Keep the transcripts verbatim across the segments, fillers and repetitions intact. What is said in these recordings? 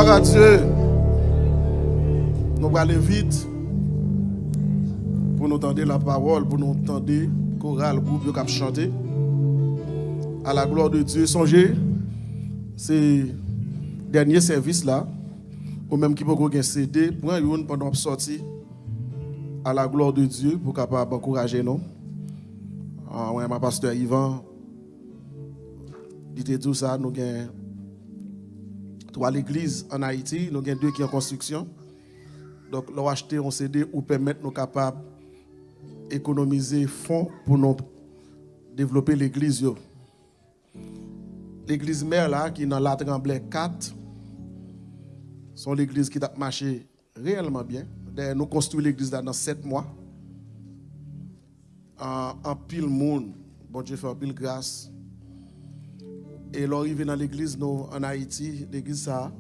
Adye. Nou prale vit pou nou tande lapawòl, pou nou tande koral, gwoup yo k ap chante. A la glwa de Dye. Sonje, se dènye sèvis la. Ou menm ki poko gen C D, pran youn pandan w ap sòti. A la glwa de Dye, pou kapab ankouraje nou. Ah, mwen, mwen, pastè Ivan, li te di w sa, nou gen twa legliz ann Ayiti, nou gen de ki an konstriksyon. Donk, lè w achte yon C D, ou pèmèt nou kapab ekonomize fon pou nou devlope legliz yo. Legliz mè la, ki nan Latranblè kat, se yon legliz ki t ap mache reyèlman byen. Dayè, nou konstwi legliz la nan sèt mwa. An, anpil moun, Bondye fè anpil gras. E lè w rive nan legliz nou ann Ayiti, legliz sa a,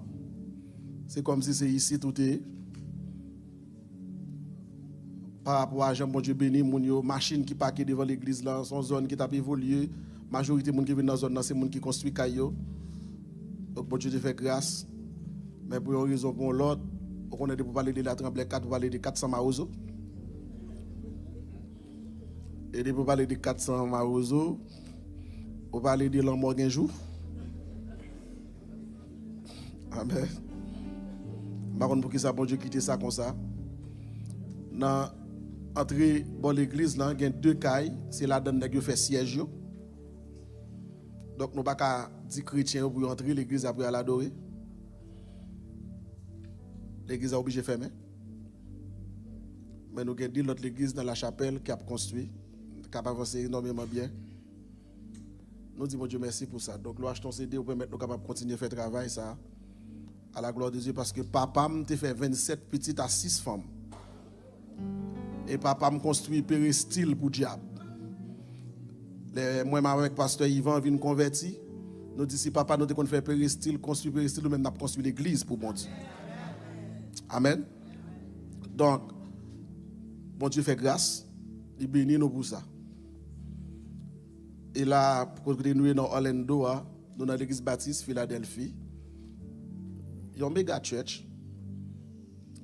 se kòmsi se isit ou te ye. Pa rapò a jan Bondye beni moun yo, machin ki pake devan legliz la, se yon zòn ki t ap evolye, majorite moun ki vin nan zòn nan, se moun ki konstwi kay yo. Donk, Bondye te fè gras. Men pou yon rezon, pou yon lòt, ou konnen depi w pale de Latranblè kat, ou pale de kat san Mawozo. E depi w pale de kat san Mawozo, ou pale de lanmò gen jou. Amèn. M pa konn poukisa Bondye kite sa konsa. Nan antre bò legliz lan, gen de kay, se ladan nèg yo fè syèj yo. Donk, nou pa ka di kretyen yo pou yo antre legliz la pou y al adore. Legliz la oblije fèmen. Men nou gen de lòt legliz nan Lachapèl k ap konstwi, k ap avanse enòmeman byen. Nou di Bondye mèsi pou sa. Donk, lè w achte yon C D, ou pèmèt nou kapab kontinye fè travay sa a. A la glwa de Dye, paske papa m te fè vennsèt pitit a sis fanm. E papa m konstwi perestil pou dyab. Lè mwen menm avèk pastè Ivan vin konvèti, nou di si papa nou te konn fè perestil, konstwi perestil, nou menm n ap konstwi legliz pou Bondye. Amèn. Donk, Bondye fè gras, li beni nou pou sa. E la, kote nou ye nan Orlando a, nou nan legliz batis Filadèlfi. Yon mega church.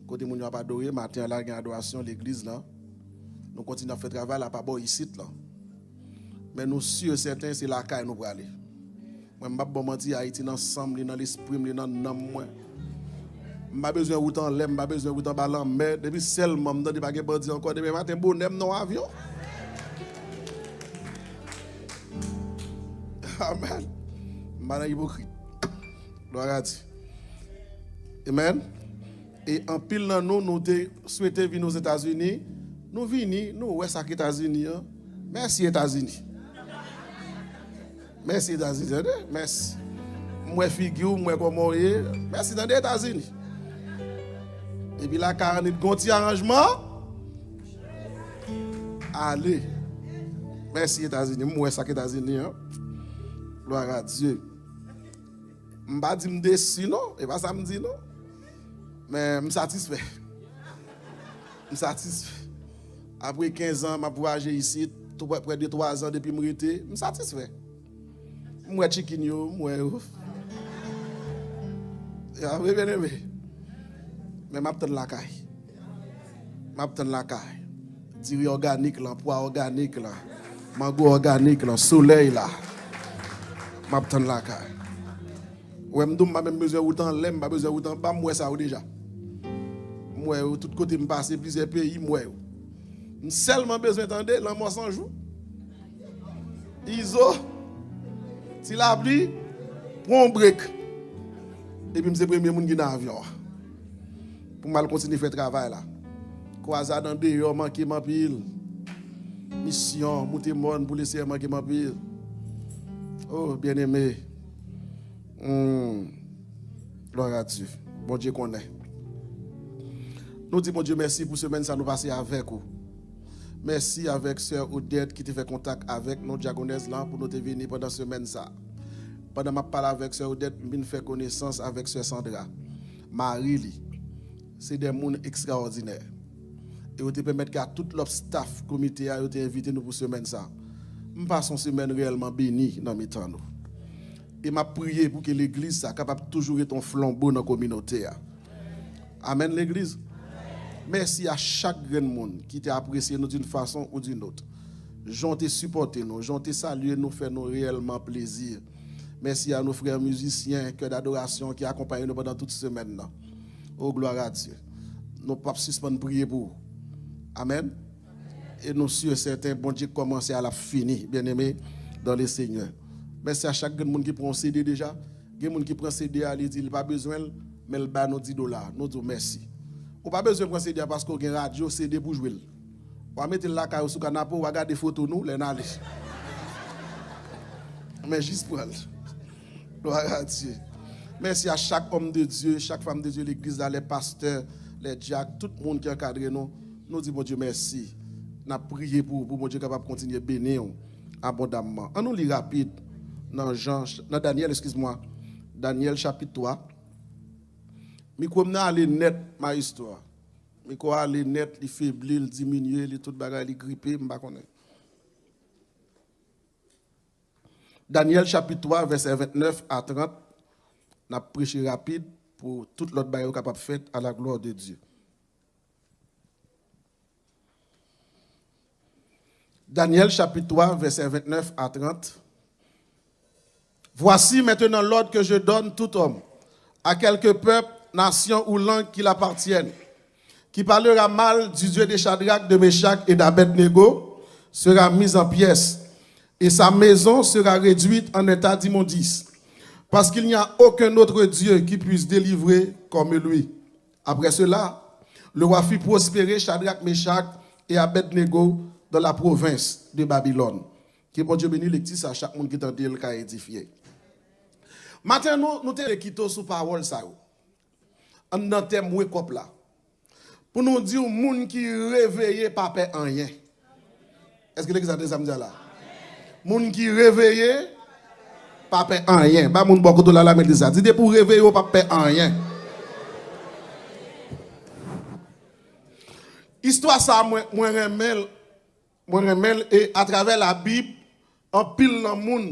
Kote moun yo ap adore, maten an la gen adorasyon legliz lan. Nou kontinye ap fè travay la pa bò isit lan. Men nou si e sèten se lakay nou prale. Mwen, m p ap ba w manti, Ayiti nan san m, li nan lespri m, li nan nanm mwen. M pa bezwen wout anlè, m pa bezwen wout anba lanmè. Depi sèlman m tande pa gen bandi ankò, demen maten bonè m nan yon avyon. Amèn. M pa nan ipokrit. Glwa a Dye. Amèn. E anpil nan nou, nou te swete vin Ozetazini. Nou vini, nou wè sa k Etazini an. Mèsi Etazini. Mèsi Etazini, tande? Mèsi. M wè figi w, m wè kòman w ye. Mèsi, tande, Etazini. Epi lakay annik gon ti aranjman. Ale. Mèsi Etazini. M wè sa k Etazini an. Glwa a Dye. M pa di m desi non, e pa sa m di non. Men m satisfè. M satisfè. Apre kenz an, m ap vwayaje isit, twa- prè de twa zan depi m rete, m satisfè. M wè chicken yo, m wè yo. Ya, wi, byeneme. Men m ap tann lakay. M ap tann lakay. Diri òganik lan, pwa òganik lan, mango òganik lan, solèy la. M ap tann lakay. Ou wè m di w, m pa menm bezwen wout anlè, m pa bezwen wout anba, m wè sa yo deja. M wè yo tout kote m pase, plizyè peyi, m wè yo. M sèlman bezwen tande Lanmò San Jou, Izo, Ti Lapli, pran yon brek. Epi m se premye moun ki nan avyon an. Pou m al kontinye fè travay la. Kwazad andeyò manke m anpil. Misyon, moute mòn pou Leseyè manke m anpil. Oh, byeneme. Hmm. Glwa a Dye. Bondye konnen. Nou di Bondye mèsi pou semèn sa nou pase avèk ou. Mèsi avèk sè Odette ki te fè kontak avèk nou, dyakonès lan, pou nou te vini pandan semèn sa. Pandan m ap pale avèk sè Odette, m vin fè konesans avèk sè Sandra, mari li. Se de moun ekstraòdinè. E yo te pèmèt ke a tout lòt staff komite a, yo te envite nou pou semèn sa. M pase yon semèn reyèlman beni nan mitan nou. E m ap priye pou ke legliz sa kapab toujou ret yon flanbo nan kominote a. Amèn, legliz. Mèsi a chak grenn moun ki te apresye nou d'une façon ou d'une autre. Jan w te sipòte nou, jan w te salye nou, fè nou reyèlman plezi. Mèsi a nou frè mizisyen, kè dadorasyon ki akonpaye nou pandan tout semèn nan. O, glwa a Dye. Nou p ap sispann priye pou ou. Amèn. E nou si e sèten, Bondye k kòmanse a, l ap fini, byeneme dans le Seigneur. Mèsi a chak grenn moun ki pran yon C D deja. Gen moun ki pran C D a, li di li pa bezwen l, men l ba nou dis dola. Nou di w mèsi. Ou pa bezwen pran C D a paske w gen radyo, C D pou jwe l. W a mete l lakay ou sou kanape, w a gade foto nou lè n ale. Men jis pran l. Glwa a Dye. Mèsi a chak òm de Dye, chak fanm de Dye legliz la, lè pastè, lè dyak, tout moun ki ankadre nou. Nou di Bondye mèsi. N ap priye pou ou, pou Bondye kapab kontinye beni w abondamman. An nou li rapid nan Jan, nan Danyèl, eskiz mwa, Danyèl chapit twa. Mikwo m nan ale nèt, maestro. Mikwo a ale nèt, li febli, li diminye, li tout bagay, li gripe, m pa konnen. Danyèl chapit twa, vèsè vennèf a trant, n ap preche rapid pou tout lòt bagay yo kapab fèt à la gloire de Dieu. Daniel chapitre trois, versets vingt-neuf à trente. Voici maintenant l'ordre que je donne tout homme, à quelque peuple, nation ou langue qu'il appartienne, qui parlera mal du Dieu de Shadrach, de Meshach et d'Abednego sera mis en pièces, et sa maison sera réduite en état d'immondice, parce qu'il n'y a aucun autre Dieu qui puisse délivrer comme lui. Après cela, le roi fit prospérer Shadrach, Meshach et Abednego dans la province de Babylone. Ke Bondye beni lekti sa, chak moun ki tande l ka edifye. Maten nou, nou te kite w sou pawòl sa yo. Anndan tèm wake up la. Pou nou di w moun ki reveye pa pè anyen. Èske legliz la tande sa m di a la? Moun ki reveye pa pè anyen. Ba moun bò kote w la, la, men di sa. Di depi w reveye, w p ap pè anyen. Istwa sa a, mwen, mwen renmen l, mwen renmen l, e atravè Labib, anpil nan moun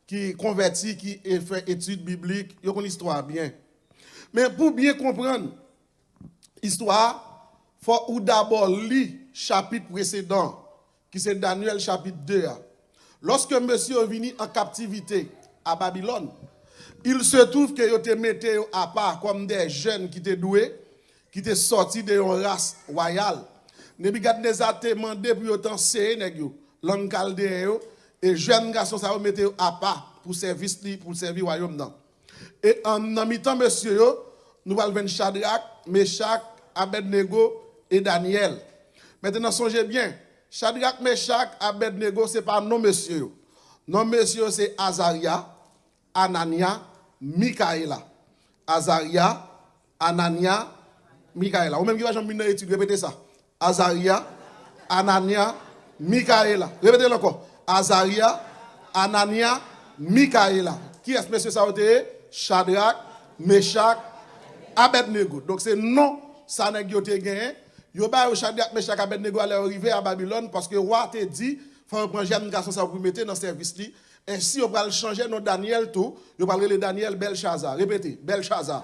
ki konvèti, ki e, fè etid biblik, yo konn istwa a byen. Men pou byen konprann istwa a, fò ou dabò li chapit presedan, ki se Danyèl chapit de a. Lòske mesye yo vini an kaptivite a Babilòn, il se trouve ke yo te mete yo apa kòm de jèn ki te dwe, ki te sòti de yon ras wayal. Nebikadneza te mande pou yo te anseye nèg yo lang kaldeyen yo, e jèn gason sa yo mete yo apa pou sèvis li, pou sèvi wayòm nan. E an, nan mitan mesye yo, nou pral jwenn Chadrak, Mechak, Abèdnego e Danyèl. Mentnan, sonje byen, Chadrak, Mechak, Abèdnego, se pa non mesye yo. Non mesye yo se Azarya, Ananya, Mikayela. Azarya, Ananya, Mikayela. Ou menm ki pa janm vin nan etid, repete sa. Azarya, Ananya, Mikayela. Repete l ankò. Azarya, Ananya, Mikayela. Kiyès mesye sa yo te ye? Chadrak, Mechak, Abèdnego. Donk, se non sa nèg yo te genyen. Yo ba yo Chadrak, Mechak, Abèdnego a lè yo rive a Babilòn, paske wa te di, fò yo pran jèn gason sa yo pou mete nan sèvis li. Ensi, yo pral chanje non Danyèl tou. Yo pral rele Danyèl Bèlchaza. Repete, Bèlchaza.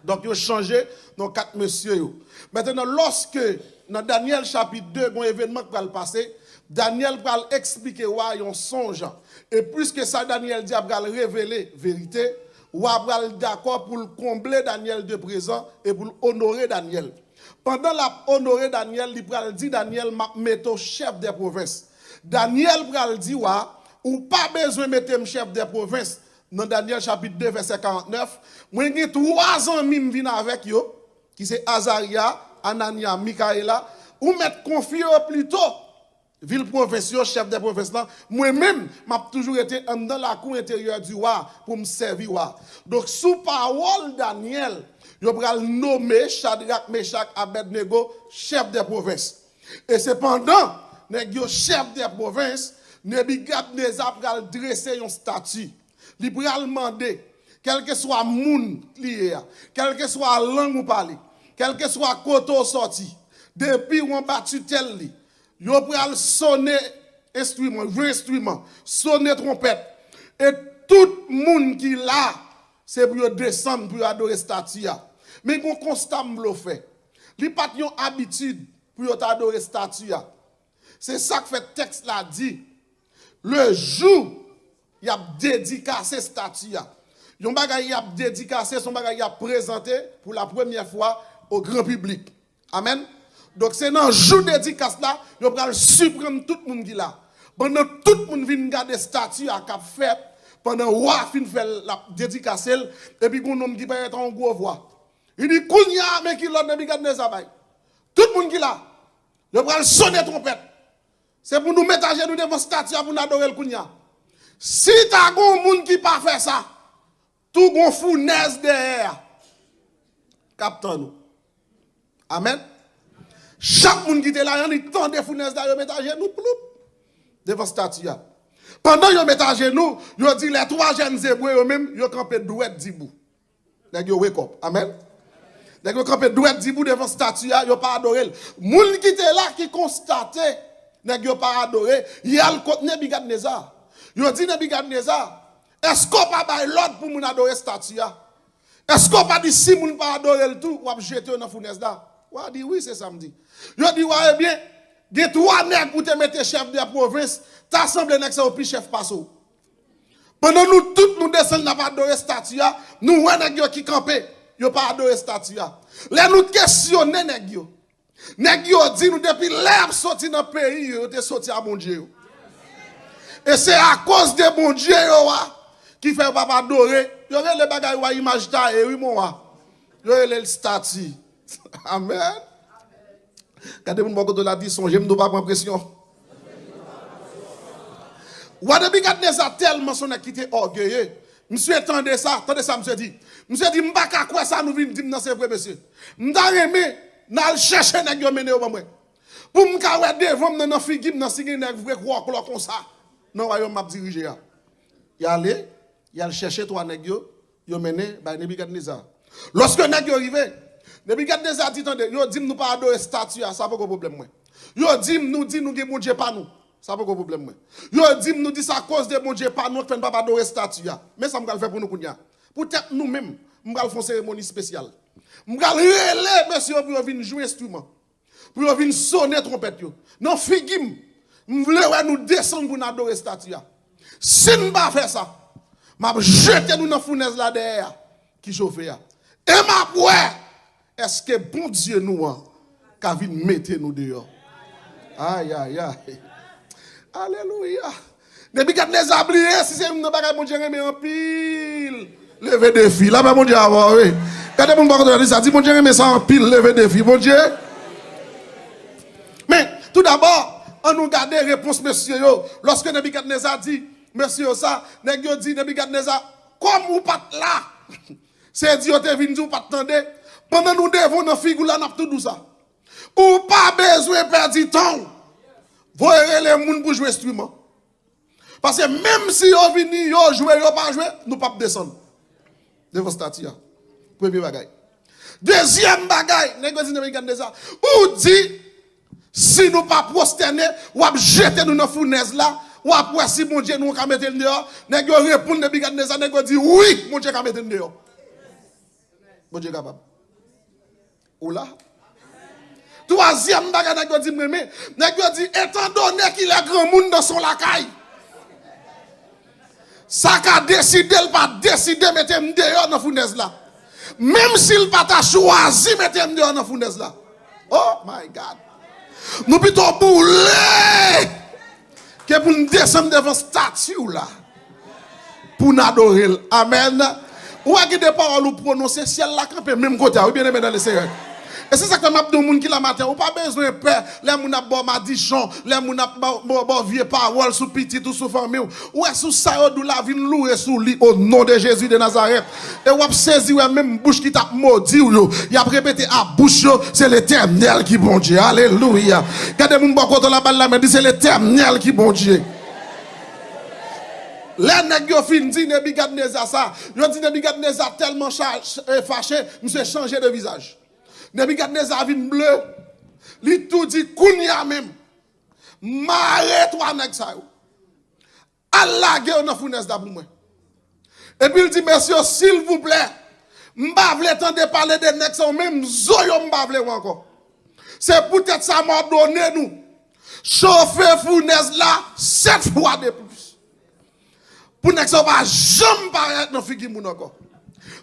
Donk, yo chanje non kat mesye yo. Mentnan, lòske nan Danyèl chapit de, gon evènman k pral pase, Danyèl pral eksplike wa yon sonj. E pliske sa Danyèl di a pral revele verite, wa pral dakò pou l konble Danyèl de prezan e pou l onore Danyèl. Pandan l ap onore Danyèl, li pral di Danyèl, "M ap mete w chèf dè pwovens." Danyèl pral di wa, "Ou pa bezwen mete m chèf dè pwovens." Nan Danyèl chapit de, vèsè karantnèf, "Mwen gen twa zanmi m vin avèk yo, ki se Azarya, Ananya, Mikayela. Ou mèt konfye yo pito vil pwovens yo, chèf dè pwovens lan. Mwen menm, m ap toujou rete anndan lakou enteryè di wa pou m sèvi wa." Donk, sou pawòl Danyèl, yo pral nome Chadrak, Mechak, Abèdnego chèf dè pwovens. E sepandan, nèg yo chèf dè pwovens, Nebikadneza pral drese yon estati. Li pral mande, kèlkeswa moun li ye a, kèlkeswa lang ou pale, kèlkeswa kote w sòti, depi w anba titèl li, yo pral sone enstriman, jwe enstriman, sone twonpèt. E Tout moun ki la, se pou yo desann, pou yo adore estati a. Men gen yon konsta m vle w fè. Li pa t yon abitid pou yo t adore estati a. Se sa k fè tèks la di, le jou y ap dedikase estati a. Yon bagay y ap dedikase, se yon bagay y ap prezante pou la premyè fwa o gran piblik. Amèn. Donk, se nan jou dedikas la, yo pral siprann tout moun ki la. Pandan tout moun vin gade estati a k ap fèt, pandan wa a fin fè l, l ap dedikase l, epi gen yon nonm ki parèt an yon gwo vwa. Li di, kounye a, men ki lòd Nebikadneza bay. Tout moun ki la, yo pral sonnen twonpèt. Se pou nou met ajenou devan estati a pou n adore l kounye a. Si ta gen yon moun ki pa fè sa, tou gen yon founèz dèyè a k ap tann ou. Amèn. Chak moun ki te la, ann li tande founèz la, yo met ajenou, ploup, devan estati a. Pandan yo met ajenou, yo di, les trois jeunes Hébreux yo menm, yo kanpe dwèt dibou. Nèg yo wake up. Amèn. Nèg yo kanpe dwèt dibou devan estati a, yo pa adore l. Moun ki te la, ki konstate nèg yo pa adore, y al kot Nebikadneza. Yo di Nebikadneza, èske w pa bay lòd pou moun adore estati a? Èske w pa di si moun pa adore l tou, w ap jete yo nan founèz la? Wa di, wi, se sa m di. Yo di wa, ebyen, gen twa nèg ou te mete chèf de pwovens, ta sanble nèg sa yo pi chèf pase w. Pandan nou tout nou desann n ap adore estati a, nou wè nèg yo ki kanpe, yo pa adore estati a. Lè nou kesyone nèg yo, nèg yo di nou depi lè y ap soti nan peyi yo, yo te soti a Bondye yo. E se akoz de Bondye yo a ki fè yo p ap adore. Yo rele bagay wa imaj taye, wi, mon wa. Yo rele l estati. Amèn. Gade moun bò kote w la, di, sonje m di w pa pran presyon. Wa Nebikadneza tèlman se yon nèg ki te ògeye. Misye tande sa, tande sa misye di. Misye di, m pa ka kwè sa nou vin di m nan se vre, mesye. M ta renmen n al chèche nèg yo mennen yo ban mwen. Pou m ka wè devan m nan, nan figi m nan, si gen nèg vre kwòklò konsa nan wayòm m ap dirije a. Y ale, y al chèche twa nèg yo, yo mennen bay Nebikadneza. Lòske nèg yo rive, Nebikadneza di, tande, yo di m nou pa adore estati a, sa poko pwoblèm mwen. Yo di m nou di nou gen Bondye pa nou, sa poko pwoblèm mwen. Yo di m nou di se akoz de Bondye pa nou k fè n p ap adore estati a. Men sa m pral fè pou nou kounye a. Poutèt nou menm, m pral fè yon seremoni espesyal. M pral rele mesye yo pou yo vin jwe enstriman. Pou yo vin sonnen twonpèt yo. Nan figi m, m vle wè nou desann pou n adore estati a. Si n pa fè sa, m ap jete nou nan founèz la dèyè a, ki chofe a. E m ap wè, èske Bondye nou an ka vin mete nou deyò. Ayayay. Alelouya. Nebikadneza bliye si se youn nan bagay Bondye renmen anpil. Leve defi. Lapè Bondye avè w, wi. Gade moun bò kote w la, di sa. Di, Bondye renmen sa anpil, leve defi. Bondye. Men, toudabò, ann nou gade repons mesye yo. Lòske Nebikadneza di mesye yo sa, nèg yo di Nebikadneza, kòm ou pa t la, se di yo te vin di ou pa t tande, pandan nou devan w nan figi w la, n ap tou di w sa. Ou pa bezwen pèdi tan w. Voye rele moun pou jwe enstriman. Paske menm si yo vini, yo jwe, yo pa jwe, nou p ap desann devan estati a. Premye bagay. Dezyèm bagay, nèg yo di Nebikadneza, ou di, si nou pa pwostène, w ap jete nou nan founèz la, w ap wè si Bondye nou an ka mete n deyò. Nèg yo reponn Nebikadneza, nèg yo di, wi, Bondye ka mete n deyò. Bondye kapab. Ou la? Twazyèm bagay nèg yo di m renmen, nèg yo di, étant donné qu'il est granmoun dans son lakay, sa ka deside l pa deside mete m deyò nan founèz la. Menm si l pa ta chwazi mete m deyò nan founèz la. Oh my God. Nou pito boule ke pou n desann devan estati w la pou n adore l. Amèn. Ou wè gen de pawòl ou pwononse, syèl la kanpe menm kote a, wi, byeneme dans le Seigneur. E se sa k fè m ap di yon moun ki la maten, ou pa bezwen pè lè moun ap ba w madichon, lè moun ap ba w, ba w, ba w vye pawòl sou pitit ou, sou fanmi w. Ou wè, sou sa yo di w la vin loure sou li, o non de Jezi de Nazarèt. E w ap sezi wè menm bouch ki t ap modi w yo, y ap repete a bouch yo, se Letènèl ki Bondye. Alelouya. Gade moun bò kote w la, ba l lamen, di, se Letènèl ki Bondye. Lè nèg yo fin di Nebikadneza sa, yo di Nebikadneza tèlman cha-, ch-, e, fache, misye chanje de vizaj. Nebikadneza vin ble. Li tou di, kounye a menm, mare twa nèg sa yo. Al lage yo nan founèz la pou mwen. Epi l di, mesye, silvouplè, m pa vle tande pale de nèg sa yo, menm zo yo m pa vle wè ankò. Se poutèt sa m òdone nou, chofe founèz la sèt fwa de plis. Pou nèg sa yo pa janm parèt nan figi moun ankò.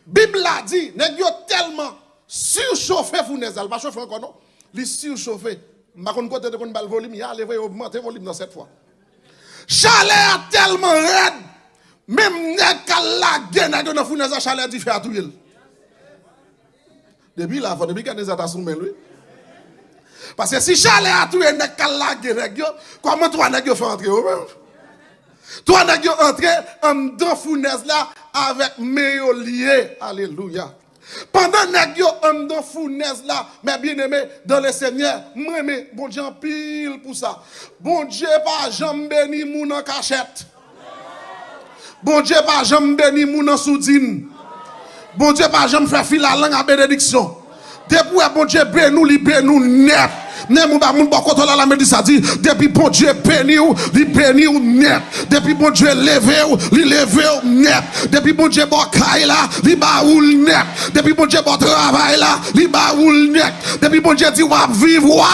Bib la di, nèg yo tèlman sichofe founèz la, li pa chofe ankò non. Li sichofe. M pa konn kote yo te konn ba l volim, y ale vre yo ogmante volim nan sèt fwa. Chalè a tèlman rèd, menm nèg k al lage nèg yo nan founèz la, chalè dife a touye l. Depi la, fò Nebikadneza ta sou men l, wi. Paske si chalè a touye nèg k al lage nèg yo, kòman twa nèg yo fè antre yo menm? Twa nèg yo antre anndan founèz la avèk men yo lye. Alelouya. Pandan nèg yo anndan founèz la, mes bien-aimés dans le Seigneur, m renmen Bondye anpil pou sa. Bondye pa janm beni moun an kachèt. Bondye pa janm beni moun an soudin. Bondye pa janm fè filalang a benediksyon. Depi w wè Bondye beni w, li beni w nèt. Men moun ba moun bò kote w la, la men di sa, di, depi Bondye beni w, li beni w nèt. Depi Bondye leve w, li leve w nèt. Depi Bondye ba w kay la, li ba ou l nèt. Depi Bondye ba w travay la, li ba ou l nèt. Depi Bondye di w ap viv, wa!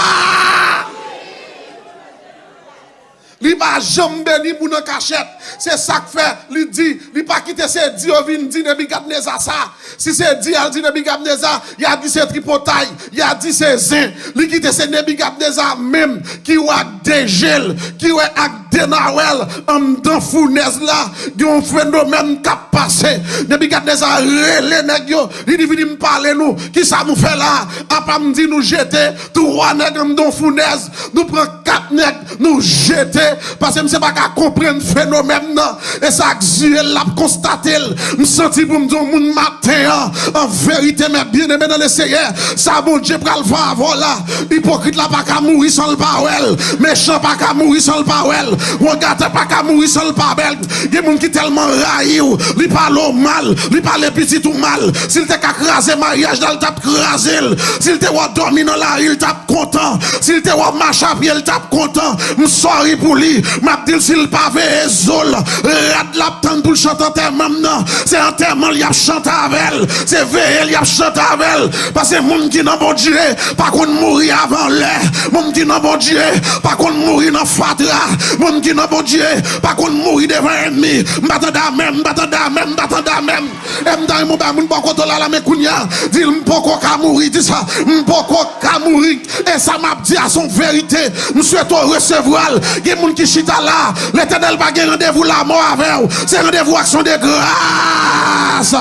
Li pa janm beni moun an kachèt. Se sa k fè li di, li pa kite se di yo vin di Nebikadneza sa. Si se di al di Nebikadneza, y a di se tripotay, y a di se zen. Li kite se Nebikadneza menm ki wè ak de je l, ki wè ak de nawè l, anndan founèz la, gen yon fenomèn k ap pase. Nebikadneza rele nèg yo, li di, vini m pale nou, kisa nou fè la? Apa m di nou jete twa nèg anndan yon founèz, nou pran kat nèg, nou jete, paske misye pa ka konprann fenomèn nan. E sa k ziye l, l ap konstate l. M santi pou m di yon moun maten an, an verite, mes bien-aimés dans le Seigneur, sa Bondye pral fè avè w la, ipokrit la pa ka mouri san l pa wè l, mechan pa ka mouri san l pa wè l, wogatè pa ka mouri san l pa wè l. Gen moun ki tèlman rayi w, li pale w mal, li pale pitit ou mal. Si l te ka kraze maryaj la, l t ap kraze l. Si l te wè w dòmi nan lari, l t ap kontan. Si l te wè w mache a pye, l t ap kontan. M sòri pou li. M ap di l si l pa veye zo l, rad l ap tann pou l chante antèman m nan. Se antèman l y ap chante avè l. Se veye l y ap chante avè l. Paske moun ki nan Bondye pa konn mouri avan lè. Moun ki nan Bondye pa konn mouri nan fatra. Moun ki nan Bondye pa konn mouri devan ènmi. M pa tande amèn, m pa tande amèn, m pa tande amèn. E m ta renmen w bay moun bò kote w la, la men kounye a. Di l, m poko ka mouri. Di sa, m poko ka mouri. E sa m ap di a se yon verite. M swete w resevwa l. Gen moun ki chita la, Letènèl pa gen randevou lamò avè w. Se randevou aksyon de gras.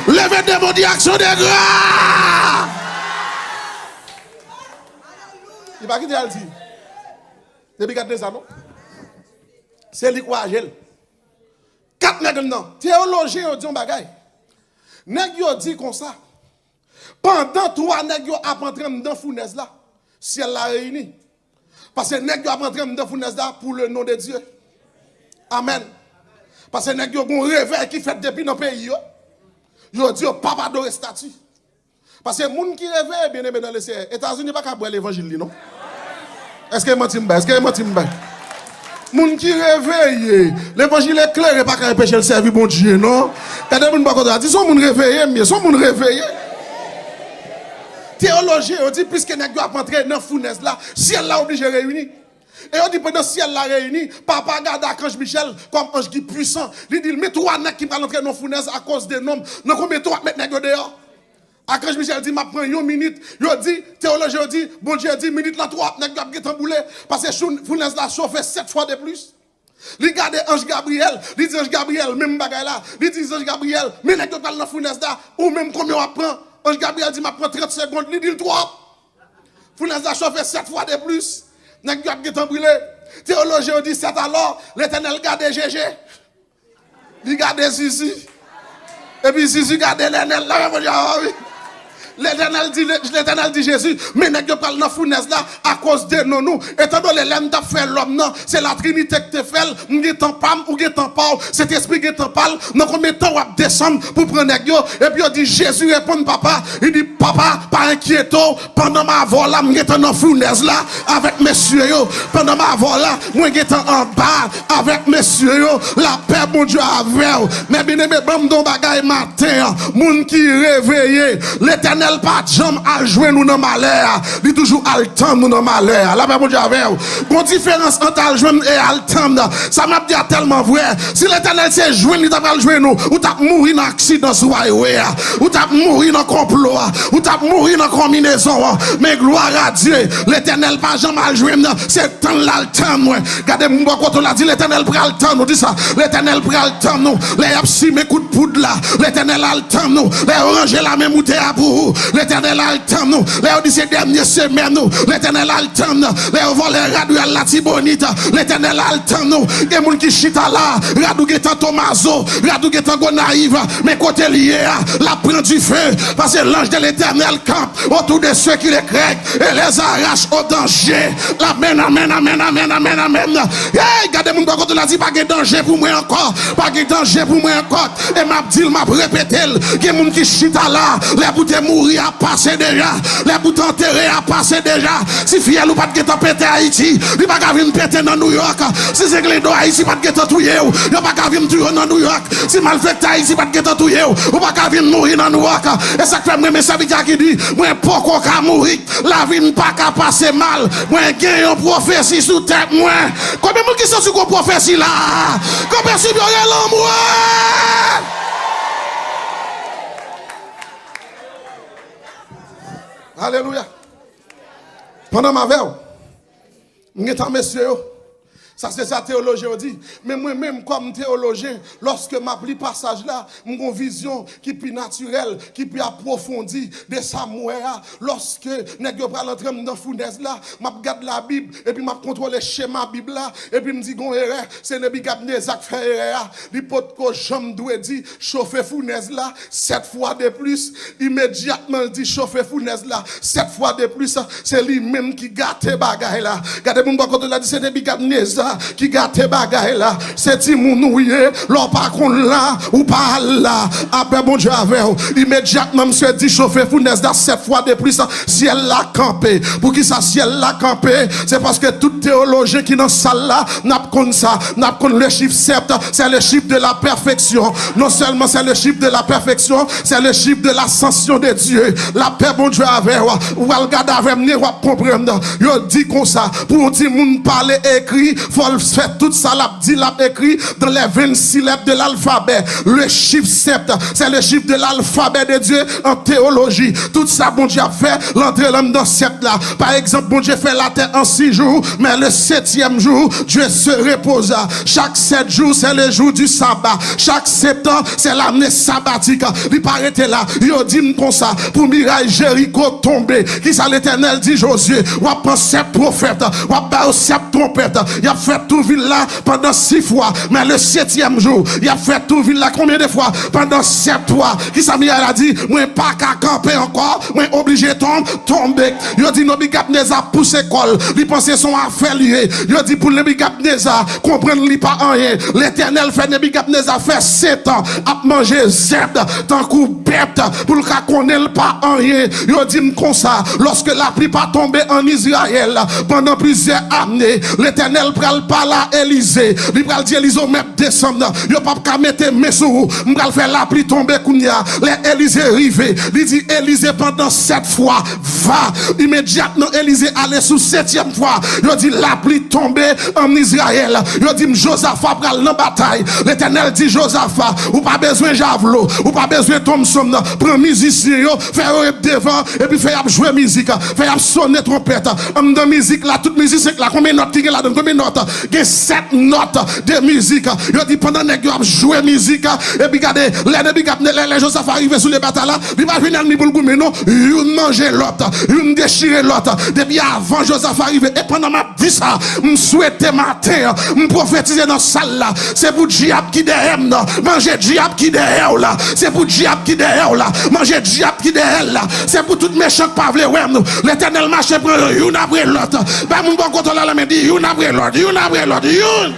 Leve de men w, di aksyon de gras. Li pa kite al di. Depi gad de sa, non. Se li kouraje l. Kat nèg anndan. Teyolojyen yo di yon bagay. Nèg yo di konsa, pandan twa nèg yo ap antre anndan founèz la, syèl la reyini. Paske nèg yo ap antre anndan founèz la pour le nom de Dieu. Amèn. Paske nèg yo gon revèy ki fèt depi nan peyi yo. Yo di yo p ap adore estati. Paske moun ki reveye, bien-aimé dans le Seigneur, Etazini pa ka bwè levanjil li, non. Èske manti m bay? Èske manti m bay? Moun ki reveye, levanjil eklere pa ka anpeche l sèvi Bondye, non. Gade moun bò kote a, di, se yon moun reveye m ye, se yon moun reveye. Teyolojyen yo di, piske nèg yo ap antre nan founèz la, syèl la oblije reyini. E yo di, pandan syèl la reyini, Papa gade akanj Michèl kòm anj ki pwisan. Li di l, men twa nèg ki pral antre nan founèz akoz de non m. Nan konbyen tan w ap met nèg yo deyò? Akanj Michèl di, m ap pran yon minit. Yo di, teyolojyen yo di, Bondye di, minit lan twòp, nèg yo ap gentan boule. Paske chou-, founèz la chofe sèt fwa de plis. Li gade anj Gabriyèl, li di anj Gabriyèl, menm bagay la. Li di anj Gabriyèl, men nèg yo pral nan founèz la, ou menm konbyen w ap pran? Anj Gabriyèl di, m ap pran trant segonn. Li di l twòp. Founèz la chofe sèt fwa de plis. Nèg yo ap gentan brile. Teyolojyen yo di, c'est alors, Letènèl gade Jeje. Li gade Zizi. Epi Zizi gade Nènèl. La men Bondye a, wi. Letènèl di, Letènèl di Jezi, men nèg yo pral nan founèz la akoz de non nou. Etandone lè m t ap fè lòm nan, se Latrinite ki te fè l, m gen tan pa m, ou gen tan pa w, Sentespri gen tan pa l, nan konbyen tan w ap desann pou pran nèg yo? Epi yo di, Jezi reponn papa, li di, papa, pa enkyete w, pandan m avè w la, m gentan nan founèz la avèk mesye yo. Pandan m avè w la, mwen gentan anba avèk mesye yo. Lapè Bondye avè w. Men byeneme, ban m di w yon bagay maten an. Moun ki reveye, Letènèl pa janm al jwenn ou nan malè a. Li toujou al tann ou nan malè a. Lapè Bondye avè w. Gon diferans ant al jwenn e al tann. Sa m ap di a tèlman vrè. Si Letènèl se jwenn li t ap al jwenn ou, ou t ap mouri nan aksidan sou highway a. Ou t ap mouri nan konplo a. Ou t ap mouri nan konbinezon an. Men glwa a Dye, Letènèl pa janm al jwenn nan. Se tann l al tann mwen. Gade moun bò kote w la, di, Letènèl pral tann ou. Di sa, Letènèl pral tann ou. Lè y ap simen kout poud la, Letènèl al tann ou. Lè yo ranje lame moute a pou ou, Letènèl al tann ou. Lè yo di se dènye semèn ou, Letènèl al tann ou. Lè yo vòlè rad ou al Latibonit, Letènèl al tann ou. Gen moun ki chita la, rad ou gentan Tomazo, rad ou gentan Gonayiv. Men kote l ye a, l ap pran dife, paske l'ange de l'Éternel campe autour de ceux qui le craignent et les arrache au danger. Amèn, amèn, amèn, amèn, amèn, amèn. Hey, gade moun bò kote w la, di, pa gen danje pou mwen ankò. Pa gen danje pou mwen ankò. E m ap di l, m ap repete l. Gen moun ki chita la, lè pou te mouri a pase deja. Lè pou te antere a pase deja. Si fyèl ou pa t gentan pete Ayiti, li pa ka vin pete nan Nouyòk. Si zenglendo Ayiti pa t gentan touye w, yo pa ka vin touye w nan Nouyòk. Si malfektè Ayiti pa t gentan touye w, ou pa ka vin mouri nan Nouyòk. E sa k fè m renmen sèvitè a ki di, mwen poko ka mouri. Lavi m pa ka pase mal. Mwen gen yon pwofesi sou tèt mwen. Konbyen moun ki santi gon pwofesi la? Kanpe sou pye w, rele anmwe. Alelouya. Pandan m avè w, m gentan mesye yo. Sa se sa teyolojyen yo di. Men mwen menm, kòm teyolojyen, lòske m ap li pasaj la, m gon vizyon ki pi natirèl, ki pi apwofondi de sa m wè a. Lòske nèg yo pral antre anndan founèz la, m ap gad Labib, epi m ap kontwole chema Bib la, epi m di gon erè, se Nebikadneza k fè erè a. Li potko janm dwe di, chofe founèz la, sèt fwa de plis. Imedyatman l di, chofe founèz la, sèt fwa de plis. Se li menm ki gate bagay la. Gade moun bò kote w la, di, se Nebikadneza ki gate bagay la. Se timoun ou ye, lè w pa konn la, ou pa al la. Lapè Bondye avè w. Imedyatman misye di, chofe founèz la sèt fwa de plis, syèl la kanpe. Poukisa syèl la kanpe? Se paske tout teyolojyen ki nan sal la, n ap konn sa. N ap konn le chiffre sept, c'est le chiffre de la perfection. Non seulement c'est le chiffre de la perfection, c'est le chiffre de l'ascension de Dieu. Lapè Bondye avè w. Ou al gade avè m, w ap konprann. Yo di konsa, pou yon timoun pale, ekri, fò l fè tout sa l ap di, l ap ekri dans les vingt-six lettres de l'alphabet. Le chiffre sept, c'est le chiffre de l'alphabet de Dieu en théologie. Tout sa Bondye ap fè, l antre l anndan sept la. Pa egzanp, Bondye fè latè an sis jou, men le septième jour, Dieu se reposa. Chak sèt jou, se le jou du sabbat. Chak sèt an, se lane sabatik. Li pa rete la. Yo di m konsa, pou miray Jeriko tonbe, kisa Letènèl di Jozye? W ap pran sèt pwofèt, w ap ba yo sèt twonpèt. Y ap fè tou vil la pandan sis fwa. Men le septième jour, y ap fè tou vil la konbyen de fwa? Pandan sèt fwa. Kisa miray la di? Mwen pa ka kanpe ankò, mwen oblije tonbe, tonbe. Yo di Nebikadneza pouse kò l. Li panse se yon afè li ye. Yo di pou Nebikadneza konprann li pa anyen. Letènèl fè Nebikadneza fè sèt an ap manje zèb tankou bèt pou l ka konnen l pa anyen. Yo di m konsa, lòske lapli pa tonbe ann Izrayèl pandan plizyè ane, Letènèl pral pale a Elize. Li pral di Elize, w mèt desann. Yo p ap ka mete men sou ou. M pral fè lapli tonbe kounye a. Lè Elize rive, li di Elize pandan sèt fwa, va. Imedyatman, Elize ale sou setyèm fwa. Yo di lapli tonbe ann Izrayèl. Yo di m Jozafa pral nan batay. Letènèl di Jozafa, ou pa bezwen javlo, ou pa bezwen Thompson. Pran mizisyen yo, fè yo ret devan, epi fè y ap jwe mizik, fè y ap sone twonpèt. Anndan mizik la, tout mizisyen la, konbyen nòt ki gen ladan l? Konbyen nòt? Gen sèt nòt de mizik. Yo di pandan nèg yo ap jwe mizik, epi gade, lè Nebikadneza, lè, lè Jozafa rive sou lye batay la, li pa jwenn ènmi pou l goumen non. Youn manje lòt, youn dechire lòt. Depi avan Jozafa rive, e pandan m ap di sa, m swete maten an, m pwofetize nan sal la, se pou dyab ki dèyè m nan manje dyab ki dèyè w la. Se pou dyab ki dèyè dèyè w la, manje dyab ki dèyè l la. Se pou tout mechan k pa vle wè m. Letènèl mache pran yo youn apre lòt. Bay moun bò kote w la lanmen, di youn apre lòt, youn apre lòt, youn.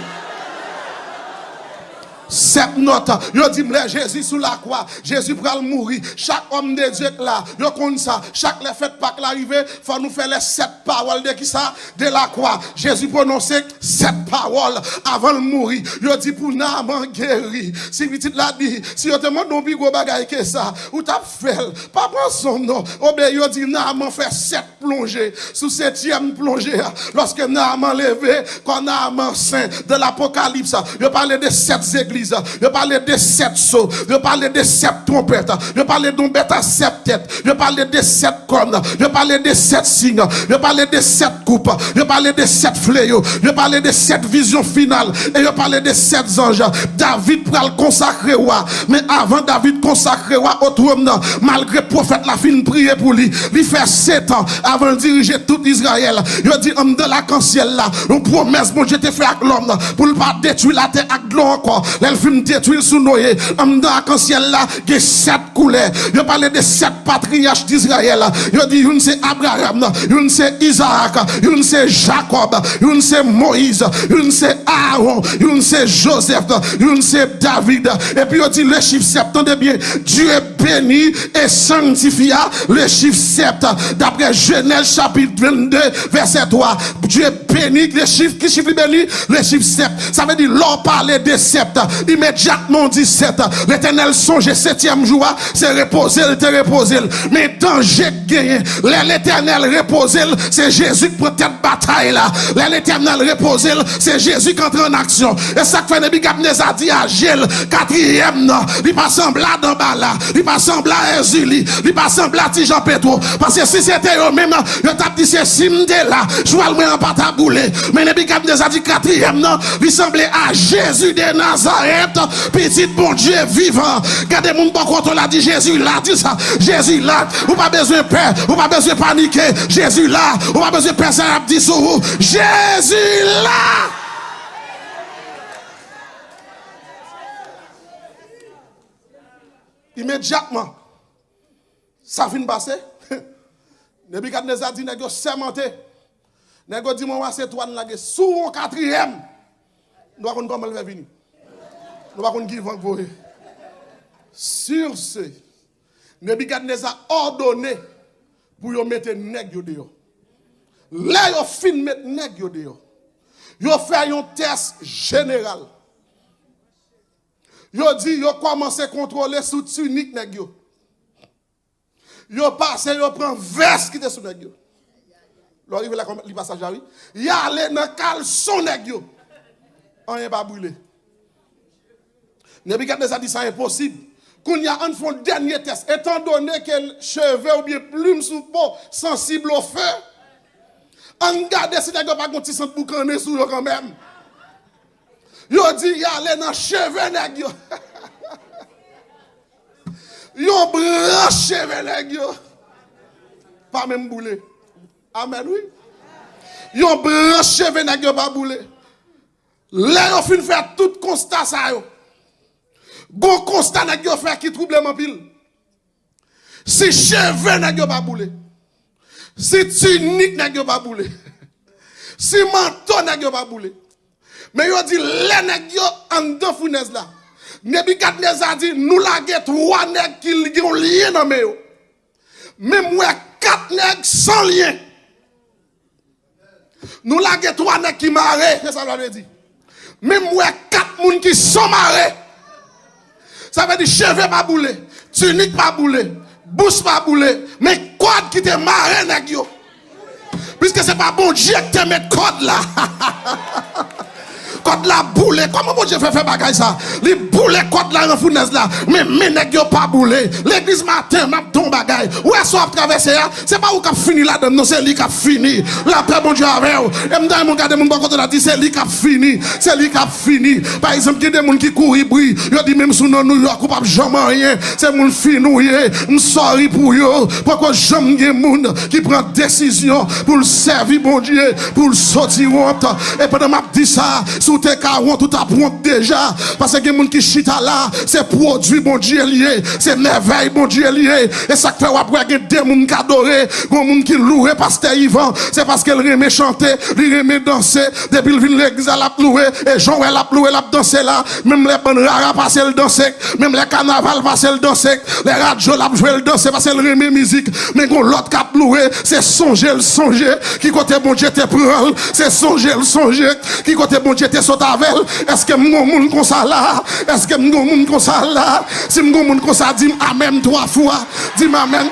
Sèt nòt, yo di m lè Jezi sou lakwa, Jezi pral mouri. Chak òm de Dye k la, yo konn sa. Chak lè fèt Pak la rive, fò nou fè lè sèt pawòl de kisa? De lakwa. Jezi pwononse sèt pawòl avan l mouri. Yo di pou Naaman geri. Si pitit la di, si yo te mande yon pi gwo bagay ke sa, ou t ap fè l. Pa pran son non. Obeyi, yo di Naaman fè sèt plonje. Sou setyèm plonje a, lòske Naaman leve, kò Naaman sen. Dans l'Apocalypse, yo pale de sèt zegliz, yo pale de sèt so, yo pale de sèt twonpèt, yo pale de yon bèt a sèt tèt, yo pale de sèt kòn, yo pale de sèt siy, yo pale de sèt koup, yo pale de sèt fleyo, yo pale de sèt vizyon final, e yo pale de sèt zanj. David pral konsakre wa, men avan David konsakre wa o twòn nan, malgre pwofèt la fin priye pou li, li fè setan avan l dirije tout Izrayèl. Yo di anndan lakansyèl la, yon pwomès Bondye te fè ak lòm pou l pa detwi latè ak dlo ankò. Lè l fin detwi l sou Noye, anndan akansyèl la, gen sèt koulè. Yo pale de sèt patriyach Dizrayèl. Yo di youn se Abraram, youn se Izaak, youn se Jakòb, youn se Moyiz, youn se Aawon, youn se Jozèf, youn se David. Epi yo di le chif sèt, tande byen, Dieu bénit et sanctifia le chiffre sept. D'après Genèse chapitre vingt-deux, verset trois, Dieu bénit le chiffre, ki chif li beni? Le chiffre sept. Sa vle di, lè w pale de sèt, imedyatman w di sèt. Letènèl sonje setyèm jou a, se repoze l te repoze l. Men danje k genyen, lè Letènèl repoze l, se Jezi k pran tèt batay la. Lè Letènèl repoze l, se Jezi k antre an aksyon. E sa k fè Nebikadneza di a je l, katriyèm nan, li pa sanble a danbala, li pa sanble a Èzili, li pa sanble a Ti Jan Petwo. Paske si se te yo menm, yo t ap di se si m te la, jwal mwen an pa ta boule. Men Nebikadneza di katriyèm nan, li sanble a Jezi de Nazarèt, pitit Bondye vivan. Gade moun bò kote w la, di Jezi la, di sa, Jezi la. Ou pa bezwen pè, ou pa bezwen panike. Jezi la, ou pa bezwen pè sa y ap di sou ou. Jezi la. Imedyatman sa fin pase, Nebikadneza di nèg yo sèmante. Nèg yo di mwen wè se twa n lage sou yon katriyèm. Nou pa konn kòman l fè vini. Nou pa konn ki van k voye. Sur ce, Nebikadneza òdone pou yo mete nèg yo deyò. Lè yo fin met nèg yo deyò, yo fè yon tès jeneral. Yo di yo kòmanse kontwole sou tinik nèg yo. Yo pase, yo pran vès ki te sou nèg yo. Lè w rive la, kòm li pasaj la, wi. Y ale nan kalson nèg yo. Anyen pa boule. Nebikadneza di sa enposib. Kounye a, ann fè yon dènye tès. Etandone ke cheve oubyen plim sou po sansib o fe, ann gade si nèg yo pa gen yon ti sant boukannen sou yo kanmenm. Yo di y ale nan cheve nèg yo. Yon branch cheve nèg yo pa menm boule. Amèn, wi. Yon branch cheve nèg yo pa boule. Lè yo fin fè tout konsta sa yo, gon konsta nèg yo fè ki twouble m anpil. Si cheve nèg yo pa boule, si tinik nèg yo pa boule, si manto nèg yo pa boule, men yo di lè nèg yo anndan founèz la, Nebikadneza di nou lage twa nèg ki gen yon lyen nan men yo. Men m wè kat nèg san lyen. Nou lage twa nèg ki mare, se sa l vle di. Men m wè kat moun ki san mare. Sa vle di cheve pa boule, tinik pa boule, bous pa boule, men kòd ki te mare nèg yo. Piske se pa Bondye ki te met kòd la. Kòd la boule. Kòman Bondye fè fè bagay sa? Li boule kòd la nan founèz la. Men men nèg yo pa boule. Legliz maten, m ap di w yon bagay. Ou wè sa w ap travèse a, se pa ou k ap fini ladann, non, se li k ap fini. Lapè Bondye avè w. E m ta renmen w gade moun bò kote w la, di se li k ap fini. Se li k ap fini. Pa egzanp, gen de moun ki kouri bri. Yo di menm si w nan Nouyòk, ou p ap janm anyen. Se moun fin ou ye. M sòri pou yo. Poko janm gen moun ki pran desizyon pou l sèvi Bondye, pou l soti wont. E pandan m ap di sa, si w te ka wont, ou t ap wont deja. Paske gen moun ki chita la, se pwodui Bondye l ye, se mèvèy Bondye l ye. E sa k fè w ap wè gen de moun k adore, gon moun ki louwe pastè Ivan, se paske l renmen chante, li renmen danse. Depi l vin legliz la, l ap louwe. E jan w wè l ap louwe, l ap danse la, menm lè bann rara pase l danse, menm lè kanaval pase l danse, lè radyo l ap jwe l danse, paske l renmen mizik. Men gon lòt k ap louwe, se sonje l sonje ki kote Bondye te pran l, se sonje l sonje ki kote Bondye te sot avè l. Èske m gon moun konsa la? Èske m gon moun konsa la? Si m gon moun konsa, di m amèn twa fwa. Di m amèn.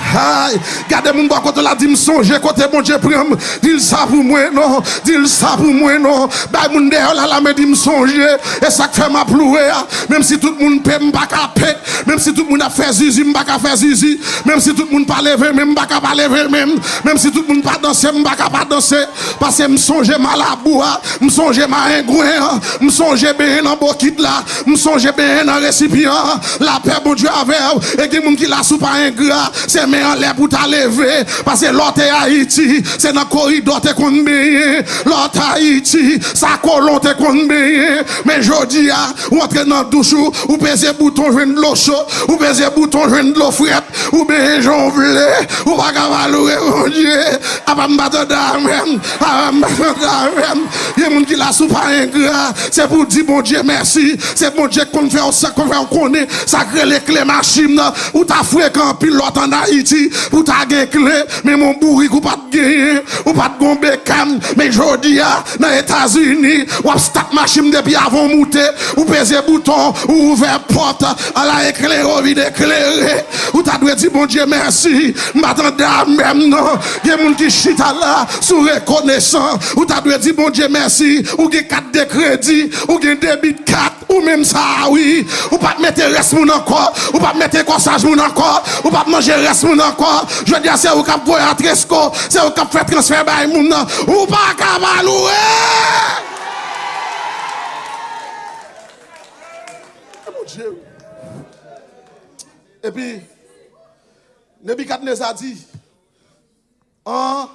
Ay, gade moun bò kote w la, di m sonje kote Bondye pran m. Di l sa pou mwen non. Di l sa pou mwen non. Bay moun dèyè w la lamen, di m sonje. E sa k fè m ap louwe a. Menm si tout moun pe, m pa ka pe. Menm si tout moun ap fè zizi, m pa ka fè zizi. Menm si tout moun pa leve men, m pa ka pa leve men. Menm si tout moun pa danse, m pa ka pa danse. Paske m sonje m a labou a. M sonje m a engwen an. M sonje benyen nan bokit la. M sonje benyen nan resipyan an. Lapè Bondye avè w. E gen moun ki la, si w pa engra, se men anlè pou w ta leve. Paske lè w te Ayiti, se nan koridò te konn benyen. Lè w te Ayiti, sa kolon te konn benyen. Men jodi a, ou antre nan douch ou, ou peze bouton jwenn dlo cho, ou peze bouton jwenn dlo frèt, ou benyen jan w vle, ou pa ka pa louwe Bondye. Apa m pa tande amèn? Apa m pa tande amèn? Gen moun ki la, si w pa engra, se pou w di Bondye mèsi. Se Bondye k konn fè w sa, konn fè w konnen sa k rele kle machin nan. Ou ta frekan anpil lè w t ann Ayiti pou w ta gen kle, men yon bourik ou pa t genyen, ou pa t gon bekàn. Men jodi a, nan Etazini, w ap stat machin depi avan w moute, ou peze bouton, ou ouvè pòt, ala eklere w vin eklere. Ou ta dwe di Bondye mèsi. M pa tande amèn non. Gen moun ki chita la, si w rekonesan, ou ta dwe di Bondye mèsi. Ou gen kat de kredi, ou gen debit kat, ou menm sa a wi. Ou p ap mete rès moun ankò, ou p ap mete kòsaj moun ankò, ou p ap manje rès moun ankò. Jodi a, se ou k ap voye antresko, se ou k ap fè transfè bay moun nan. Ou pa ka pa louwe. E Bondye wi. Epi, Nebikadneza di, an,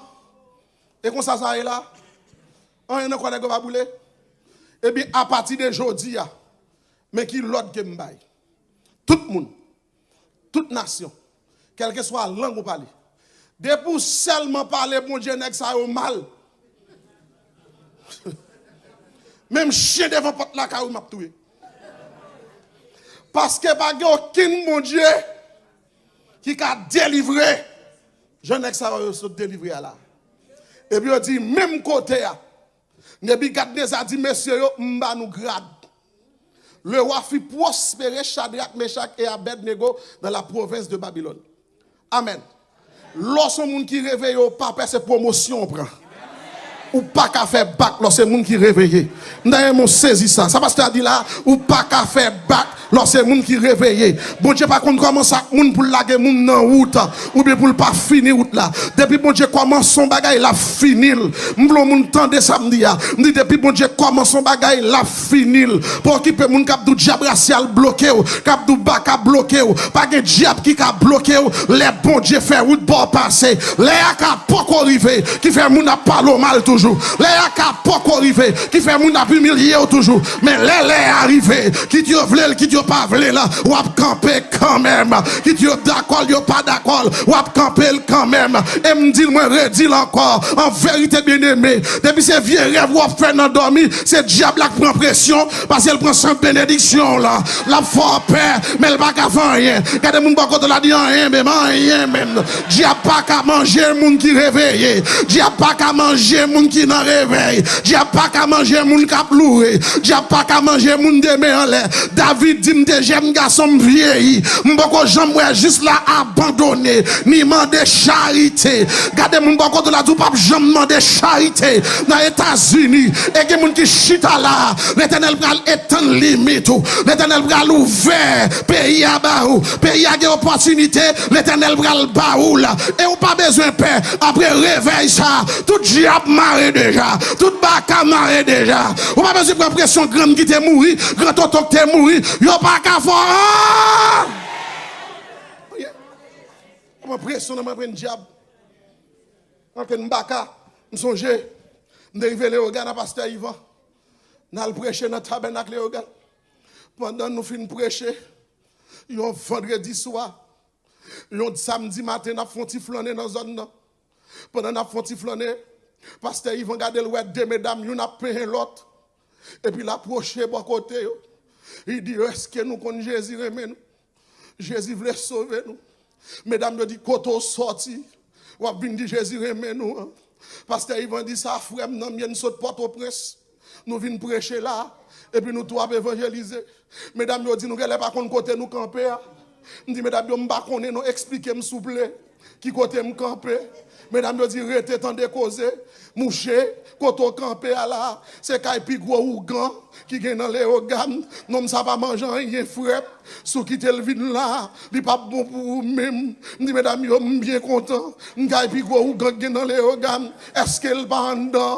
e konsa sa ye la? Anyen nan kò nèg yo pa boule? Ebyen, apati de jodi a, men ki lòd ke m bay. Tout moun, tout nasyon, kèlkeswa lang ou pale, depi w sèlman pale Bondye nèg sa yo mal, menm chen devan pòt lakay ou m ap touye. Paske pa gen okenn Bondye ki ka delivre jan nèg sa yo sot delivre a la. Epi yo di menm kote a, Nebikadneza di mesye yo, m ba nou grad. Le roi fit prospérer Shadrach, Meshach et Abednego dans la province de Babylone. Amèn. Lè w se yon moun ki reveye, w pa pè, se pwomosyon w pran. Ou pa ka fè bak lè w se moun ki reveye. M ta renmen w sezi sa. Sa pastè a di la, ou pa ka fè bak lè w se moun ki reveye. Bondye pa konn kòmanse ak moun pou l lage moun nan wout, oubyen pou l pa fini wout la. Depi Bondye kòmanse yon bagay, l ap fini l. M vle yon moun tande sa m di a. M di depi Bondye kòmanse yon bagay, l ap fini l. Pa okipe moun k ap di w dyab rasyal bloke w, k ap di w baka bloke w. Pa gen dyab ki ka bloke w lè Bondye fè wout ba w pase. Lè a ka poko rive ki fè moun ap pale w mal toujou. Lè a ka poko rive ki fè moun ap imilye w toujou. Men lè lè a rive, kit yo vle l, kit yo pa vle l, w ap kanpe kanmenm. Kit yo dakò l, yo pa dakò l, w ap kanpe l kanmenm. E m di l, mwen redi l ankò, an verite, byeneme, depi se vye rèv w ap fè nan dòmi, se dyab la k pran presyon, paske l pran sant benediksyon w lan. L ap fè w pè, men l pa ka fè anyen. Gade moun bò kote w la, di anyen menm, anyen menm. Dyab pa ka manje moun ki reveye. Dyab pa ka manje moun ki nan revèy. Dyab pa ka manje moun k ap louwe. Dyab pa ka manje moun de men anlè. David di, m te jèn gason, m vyeyi. M poko janm wè jis la abandone, ni mande charite. Gade moun bò kote w la, di w p ap janm mande charite nan Etazini. E gen moun ki chita la, Letènèl pral etann limit ou. Letènèl pral ouvè peyi a ba ou. Peyi a gen opòtinite, Letènèl pral ba ou l. E ou pa bezwen pè. Apre revèy sa, tout dyab mare deja. Tout baka mare deja. Ou pa bezwen pran presyon grann ki te mouri, gran tonton ki te mouri. Yo pa ka fè w anyen. Mwen presyon nan mwen pran dyab. Anke m baka, m sonje, m te rive Leyogàn a pastè Ivan. N al preche nan Tabènak Leyogàn. Pandan nou fin preche, yon vandredi swa, yon samdi maten, n ap fè yon ti flannen nan zòn nan. Pandan n ap fè yon ti flannen, pastè Ivan gade, l wè de medam, youn ap penyen lòt. Epi l apwoche bò kote yo. Li di yo, "Èske nou konn Jezi renmen nou? Jezi vle sove nou." Medam yo di, "Kote w sòti? W ap vin di Jezi renmen nou an?" Pastè Ivan di, "Sa frè m nan, m ye, n sot Pòtoprens. Nou vin preche la, epi nou tou ap evanjelize." Medam yo di, "Nou genlè pa konn kote nou kanpe a." M di, "Medam yo, m pa konnen non, eksplike m souple. Ki kote m kanpe?" Medam yo di, "Rete tande koze. Mouche, kote w kanpe a la, se kay pi gwo ougan ki gen nan Leyogàn. Nonm sa pa manje anyen frèt. Si w kite l vin la, li p ap bon pou ou menm." M di, "Medam yo, m byen kontan. M kay pi gwo ougan ki gen nan Leyogàn. Èske l pa anndan?"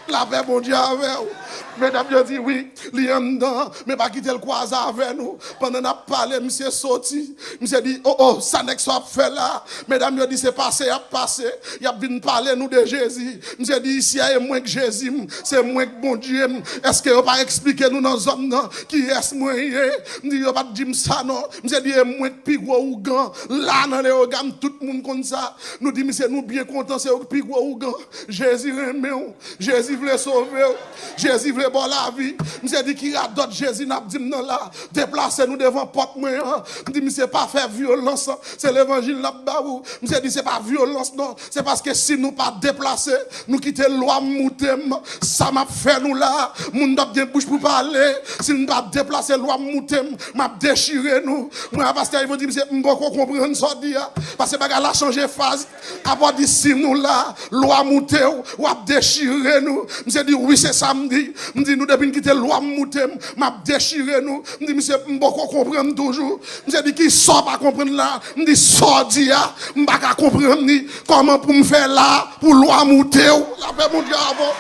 Lapè Bondye avè w. Medam yo di, "Wi, li anndan, men pa kite l kwaze avè nou." Pandan n ap pale, misye soti. Misye di, "O, o, sa nèg sa ap fè la?" Medam yo di, "Se pase y ap pase. Y ap vin pale nou de Jezi." Misye di, "Isi a, e mwen k Jezi m, se mwen k Bondye m. Èske yo pa eksplike nou nan zòn nan kiyès mwen ye?" M di, "Yo pa t di m sa non." Misye di, "E mwen k pi gwo ougan la nan Leyogàn, tout moun konn sa." Nou di misye, "Nou byen kontan, se ou k pi gwo ougan. Jezi renmen w. Jezi vle sove w. Jezi vle ba w lavi." Misye di, "Ki radòt Jezi n ap di m nan la? Deplase nou devan pòt mwen an." M di misye, "Pa fè vyolans, se levanjil n ap ba ou." Misye di, "Se pa vyolans non, se paske si nou pa deplase, nou kite lwa moute m, sa m ap fè nou la, moun t ap gen bouch pou pale. Si n pa deplase, lwa moute m, m ap dechire nou." Mwen a pastè Ivan di misye, "M poko konprann sa w di a, paske bagay la chanje faz." Apre w di, "Si nou la, lwa moute w, w ap dechire nou." Misye di, "Wi, se sa m di." M di, "Nou depi n kite lwa moute m, m ap dechire nou." M di, "Misye, m poko konprann toujou." Misye di, "Kisa w pa konprann la?" M di, "Sa w di a, m pa ka konprann li. Kòman pou m fè la pou lwa moute w?" Lapè Bondye avè w.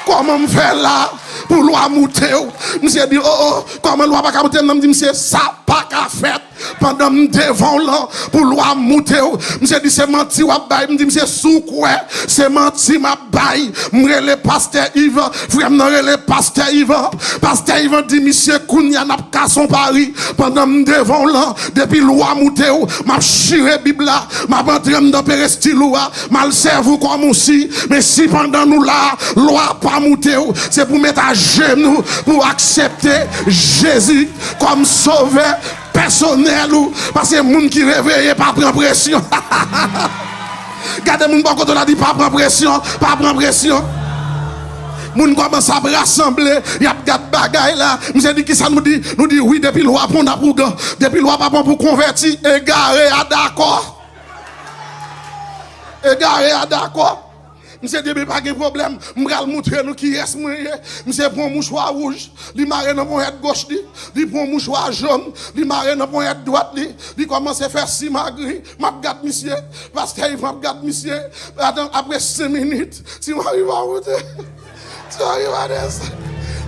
"Kòman m fè la pou lwa moute w?" Misye di, "O, o, kòman lwa pa ka moute m nan?" M di, "Misye, sa pa ka fèt pandan m devan w lan pou lwa moute w." Misye di, "Se manti w ap bay." M di, "Misye, si w kwè se manti m ap bay, m rele pastè Ivan." Frè m nan rele pastè Ivan. Pastè Ivan di, "Misye, kounye a n ap kase yon pari. Pandan m devan w lan, depi lwa moute w, m ap chire Bib la, m ap antre anndan perestil ou a, m al sèvi w kòm ou si. Men si pandan nou la, lwa pa moute w, se pou w met ajenou, pou w aksepte Jezi kòm sovè pèsonèl ou, paske moun ki reveye pa pran presyon." Gade moun bò kote w la, di, "Pa pran presyon, pa pran presyon." Moun kòmanse ap rasanble, y ap gad bagay la. Misye di, "Kisa nou di?" Nou di, "Wi, depi lwa bon n ap ougan. Depi lwa pa bon pou konvèti, egare a dakò. Egare a dakò." Misye di, "Ebyen, pa gen pwoblèm. M pral moutre nou kiyès mwen ye." Misye pran yon mouchwa wouj, li mare nan ponyèt goch li. Li pran yon mouchwa jòn, li mare nan ponyèt dwat li. Li kòmanse fè simagri. M ap gad misye. Pastè Ivan ap gad misye. Atann, apre senk minit, ti mari pa monte. Ti mari pa desann.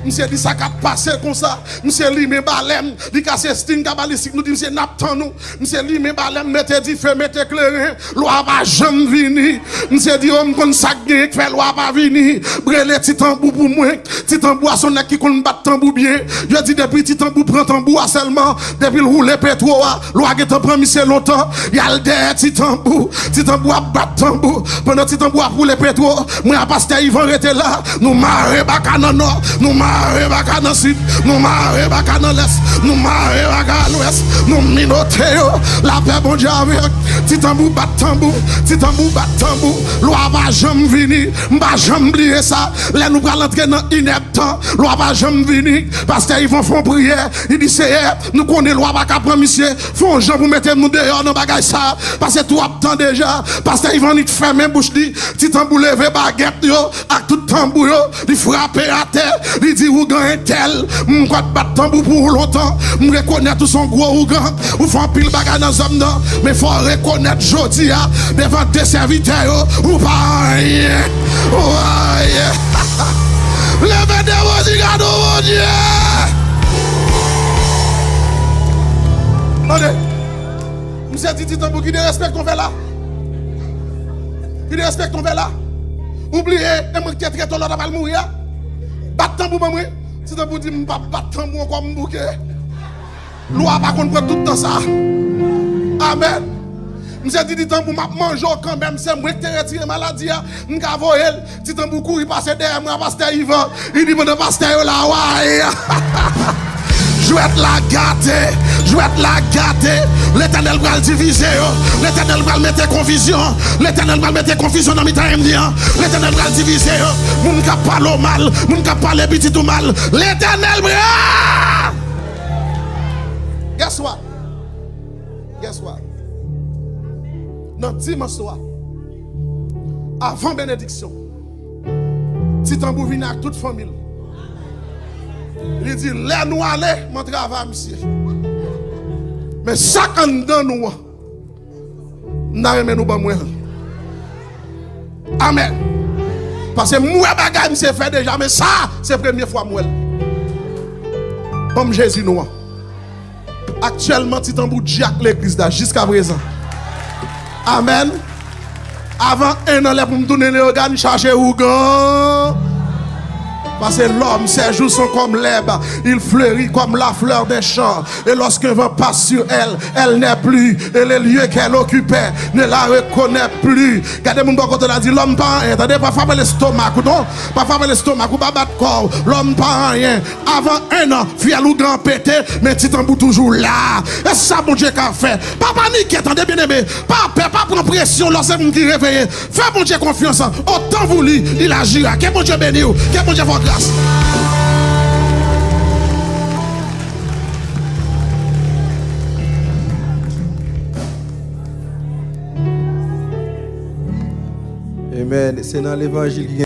Misye di, "Sa k ap pase konsa?" Misye limen balèn. Li kase sting kabalistik. Nou di, "Misye, n ap tann ou." Misye limen balèn, mete dife, mete kleren. Lwa pa janm vini. Misye di, "O, m konn sa k genyen k fè lwa pa vini. Rele Ti Tanbou pou mwen." Ti Tanbou a se yon nèg ki konn bat tanbou byen. Yo di depi Ti Tanbou pran tanbou a sèlman, depi l woule petwo a, lwa gentan pran misye lontan. Y al dèyè Ti Tanbou. Ti Tanbou ap bat tanbou. Pandan Ti Tanbou ap woule petwo, mwen a pastè Ivan rete la. Nou mare baka nan nò, nou mare baka nan sid, nou mare baka nan lès, nou mare baka a lwès, nou minote yo. Lapè Bondye avèk. Ti Tanbou bat tanbou, Ti Tanbou bat tanbou. Lwa pa janm vini. M pa janm bliye sa. Lè nou pral antre nan inèdtan, lwa pa janm vini. Pastè Ivan fè yon priyè. Li di, "Seyè, nou konnen lwa pa ka pran misye. Fè yon jan pou mete nou deyò nan bagay sa a. Pase twòp tan deja." Pastè Ivan li fèmen bouch li. Ti Tanbou leve bagèt yo ak tout tanbou yo. Li frape atè. Li di, "Ougan entèl, m kwè t bat tanbou pou ou lontan. M rekonèt ou se yon gwo ougan. Ou fè anpil bagay nan zòn nan. Men fò w rekonèt jodi a, devan de sèvitè yo, ou pa anyen. Ou pa anyen." Leve de wo, di, "Gade yon Bondye." Tande. Misye di, "Ti Tanbou, ki derespekte w fè la? Ki derespekte w fè la? Ou bliye, e mwen ki te trete w lè w t ap al mouri a? Bat tanbou ban mwen. Ti tanbou di, "M p ap bat tanbou ankò, m bouke." Lwa pa konn pran tout tan sa. Amèn. Misye di, "Di tanbou, m ap manje w kanmenm, se mwen ki te retire maladi a, m ka voye l." Ti tanbou kouri pase dèyè mwen a pastè Ivan. Li di, "Pandan pastè yo la, way." Jwèt la gate, jwèt la gate. Letènèl pral divize yo. Letènèl pral mete konfizyon. Letènèl pral mete konfizyon nan mitan ènmi an. Letènèl pral divize yo. Moun k ap pale w mal, moun k ap pale pitit ou mal. Letènèl pral. Guess what? Guess what? Nan dimanch swa, avan benediksyon, Ti Tanbou vini ak tout fanmi l. Li di, "Lè nou ale, m an travay misye. Men sa k anndan nou an, m ta renmen nou ban mwen l." Amèn. Paske m wè bagay misye fè deja, men sa, se premye fwa m wè l. Ban m Jezi nou an. Aktyèlman, Ti Tanbou djak legliz la jiskaprezan. Amèn. Avan en an, lè pou m tounen Leyogàn, chache ougan. Parce que l'homme, ses jours sont comme l'herbe, il fleurit comme la fleur des champs. Et lorsqu'un vent passe sur elle, elle n'est plus. Et le lieu qu'elle occupait ne la reconnaît plus. Gade moun bò kote la, di, "Lòm pa anyen." Tande, pa frape lestomak ou non. Pa frape lestomak ou, pa bat kò w. Lòm pa anyen. Avan en an, fyèl ougan pete, men Ti Tanbou toujou la. E sa Bondye ka fè. Pa panike, tande, byeneme. Pa pè, pa pran presyon lè se moun ki reveye. Fè Bondye konfyans. Au temps voulu, il agira. Ke Bondye beni w. Ke Bondye fè w gras. Amen. Se nan levanjil ki gen